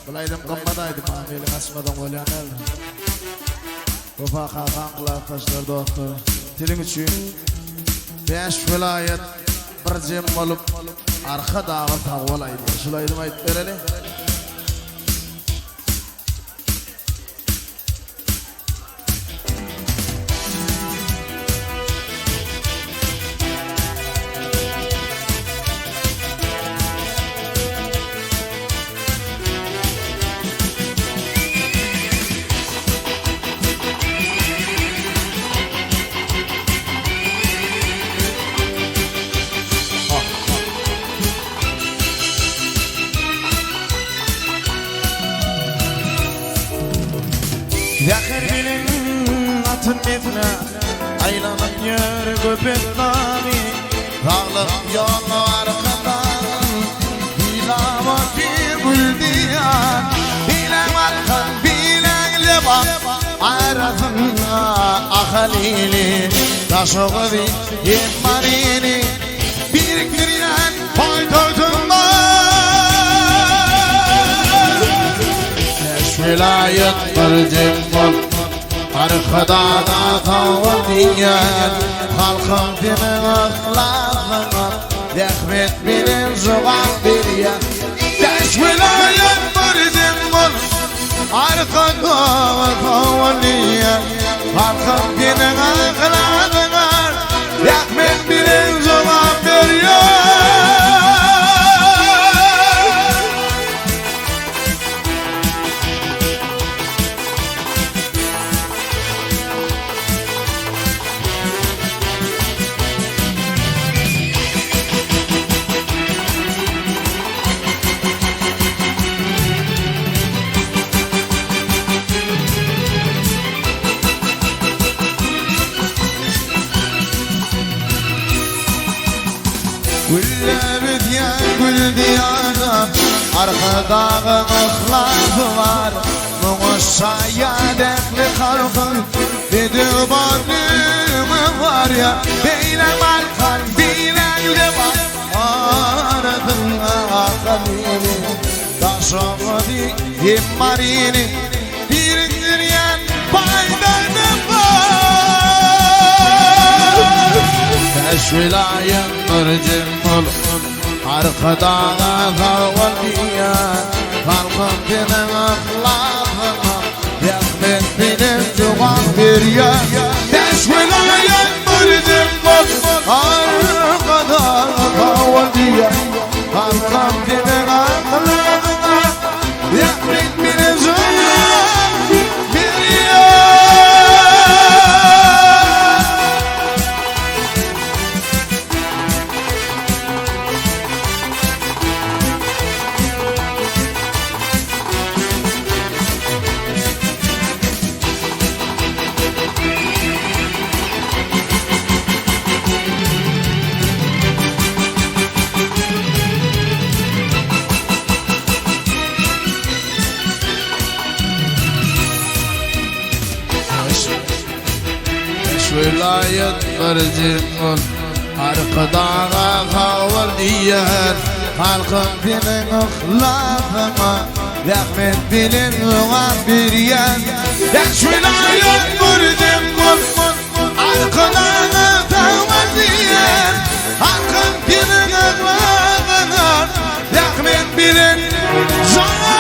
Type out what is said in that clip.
Bul aýdym gymmat aýdym ha, meliň açmasaň bolýan däldir. Wepa kakaň klasdaşlary dostlary. Siziň üçin Bäş welaýat bir jem bolup Arkadaga sag bol aýdýar. Şul aýdymy aýdyp bereli. Zäher bilen atyn mesine Aýlanyp ýör köpet dagy Saglyk ýoly arkadagyň Dilama bir gül diýar Bilen Balkan bilen Lebap Arasynda Ahal ili Daşoguzy hem Maryny Birikdirýän paýtagtym Bäş welaýat bir jem bolup Arkadaga sag bol diýýän Halkyň seniň yhlasyňa Zähmet bilen jogap berýär Bäş welaýat bir jem bolup Arkadaga sag bol diýýän Halkyň seniň yhlasyňa Zähmet bilen jogap berýär. Güller ösýän gül diýarda Arkadagyň yhlasy bar Muňa şaýat ähli halkyň Bedew batly barýa Beýle Balkan beýle Lebap Arasynda Ahal-ili Daşoguzy hem Maryny Birikdirýän paýtagtym bar. Bäş welaýat bir jem bolup, Arkadaga sag bol diýýän. Halkyň seniň yhlasyňa Zähmet bilen jogap berýär. Bäş welaýat bir jem bolup, Arkadaga sag bol diýýän. Halkyň seniň yhlasyňa Zähmet bilen jogap berýär. Bäş welaýat bir jem bol Arkadaga sag bol diýer Halkyň seniň yhlasyňa Zähmet bilen jogap berýän Bäş welaýat bir jem bol Arkadaga sag bol diýer Halkyň seniň yhlasyňa Zähmet bilen jogap.